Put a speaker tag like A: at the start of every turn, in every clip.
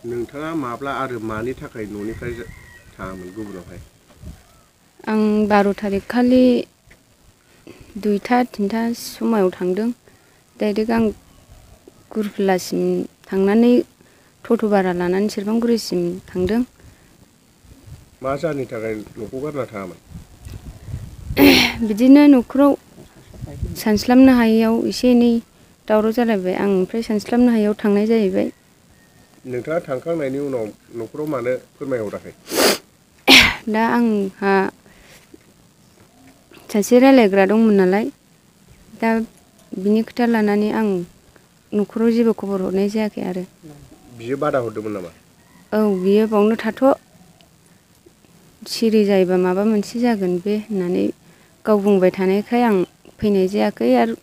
A: नोंथाङा माब्ला आरो मानि थाखाय न'निफ्राय थाङामोन गुबुनावहाय?
B: आं 12 तारिख खालि 2टा 3टा समायाव थांदों। डाइरेक्ट आं गुरफिलासिम थांनानै टट' भारा लानानै सेरफांगुरिसिम थांदों।
A: मा जाहोननि थाखाय न'खौ गारना थाङामोन?
B: बिदिनो न'खराव सानस्लाबनो हायैयाव एसे एनै दावराव जालायबाय। आं ओमफ्राय सानस्लाबनो हायैयाव थांनाय जाहैबाय।
A: नोंथाङा थांखांनायनि उनाव न'खराव मानो फोरमायहराखै?
B: दा आंहा सासे रायलायग्रा दंमोन नालाय, दा बिनि खोथा लानानै आं न'खराव जेबो खबर हरनाय जायाखै आरो।
A: बियो बादा हरदोंमोन नामा?
B: औ, बियो बावनो थाथ', सिरि जायोबा माबा मोनसे जागोन बे होननानै गाव बुंबाय थानायखाय आं फैनाय जायाखै आरो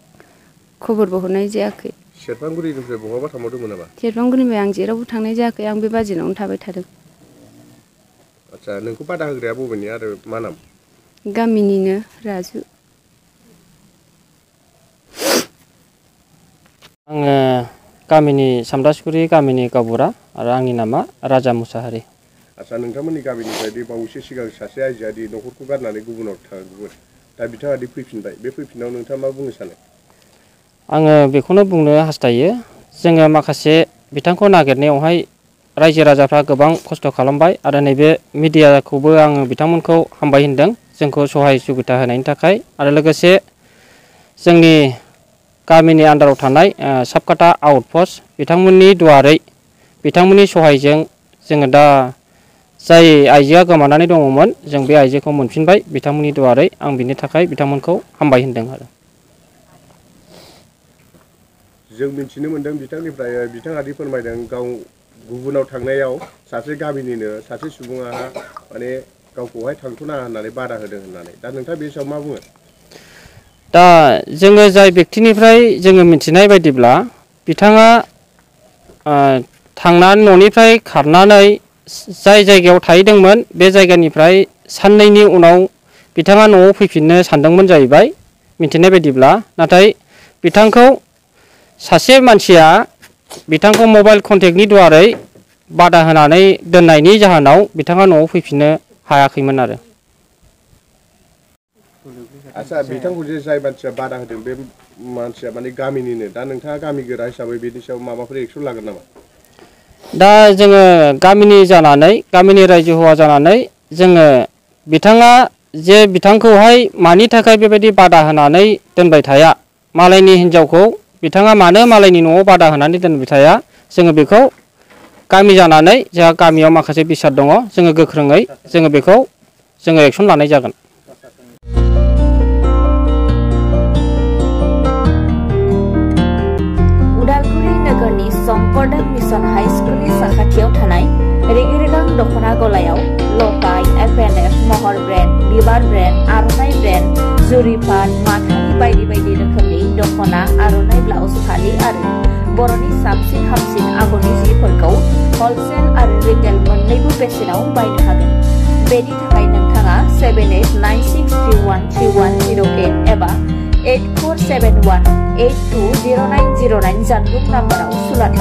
B: खबरबो हरनाय जायाखै।
A: सेरफांगुरिनिफ्राय बहाबा थांबावदोंमोन नामा?
B: सेरफांगुरिनिफ्राय आं जेरावबो थांनाय जायाखै। आं बे बाजेनावनो थाबाय थादों।
A: आदसा, नोंखौ बादा होग्राया बबेनि आरो मा नाम?
B: गामिनिनो राजु।
C: आङो गामिनि सामदासुरि गामिनि गावबुरा आरो आंनि नामा राजा मुसाहारि।
A: आदसा, नोंथांमोननि गामिनिफ्राय दि बावैसो सिगां सासे आइजोआ दि न'खरखौ गारनानै गुबुनाव थांदोंमोन, दा बिथाङा दि फैफिनबाय, बे फैफिननायाव नोंथाङा मा बुंनो सानो?
C: आङो बेखौनो बुंनो हास्थायो, जोङो माखासे बिथांखौ नागिरनायावहाय रायजो राजाफ्रा गोबां खस्थ' खालामबाय आरो नैबे मिडियाखौबो आङो बिथांमोनखौ हामबाय होनदों जोंखौ सहाय सुबिदा होनायनि थाखाय। आरो लोगोसे जोंनि गामिनि आन्दाराव थानाय साबकाटा आउटपस्ट बिथांमोननि दुवारै बिथांमोननि सहायजों जोङो दा जाय आइजोआ गोमानानै दङमोन जों बे आइजोखौ मोनफिनबाय बिथांमोननि दुवारै। आं बिनि थाखाय बिथांमोनखौ हामबाय होनदों आरो।
A: जों मिथिनो मोन्दों बिथांनिफ्राय, बिथाङा दि फोरमायदों गाव गुबुनाव थांनायाव सासे गामिनिनो सासे सुबुङा माने गावखौहाय थांथ'नाङा होननानै बादा होदों होननानै। दा नोंथाङा बे सायाव मा बुङो?
C: दा जोङो जाय बेक्तिनिफ्राय जोङो मिथिनाय बायदिब्ला बिथाङा थांनानै न'निफ्राय खारनानै जाय जायगायाव थाहैदोंमोन बे जायगानिफ्राय साननैनि उनाव बिथाङा न'आव फैफिननो सानदोंमोन जाहैबाय मिथिनाय बायदिब्ला। नाथाय बिथांखौ सासे मानसिया बिथांखौ मबाइल कन्टेक्टनि दुवारै बादा होनानै दोननायनि जाहोनाव बिथाङा न'आव फैफिननो हायाखैमोन आरो।
A: आदसा, बिथांखौ जे जाय मानसिया बादा होदों बे मानसिया माने गामिनिनो। दा नोंथाङा गामि गोरा हिसाबै बेनि सायाव माबाफोर एक्सन लागोन नामा?
C: दा जोङो गामिनि जानानै, गामिनि रायजो हौवा जानानै जोङो बिथाङा जे बिथांखौहाय मानि थाखाय बेबायदि बादा होनानै दोनबाय थाया, मालायनि हिनजावखौ बिथाङा मानो मालायनि न'आव बादा होनानै दोनबाय थाया, जोङो बेखौ गामि जानानै जोंहा गामियाव माखासे बिसाद दङ, जोङो गोख्रोङै जोङो बेखौ जोङो एक्सन लानाय जागोन।
D: उदालगुरि नोगोरनि शंकरदेव मिशन हाई स्कुलनि साखाथियाव थानाय रेगे-रेगां दख'ना गलायाव लफाय, FNF, महर ब्रेन्ड, बिबार ब्रेन्ड, आर'नाइ ब्रेन्ड, जुरिपाट, माथानि बायदि बायदि रोखोमनि दख'ना, आर'नाइ ब्लाउस, फालि आरो बर'नि साबसिन हामसिन आगरनि जिफोरखौ हलसेल आरो रिटेल मोन्नैबो बेसेनाव बायनो हागोन। बेनि थाखाय नोंथाङा 7896313108 एबा 8471820909 जानबुं नाम्बाराव सुलाद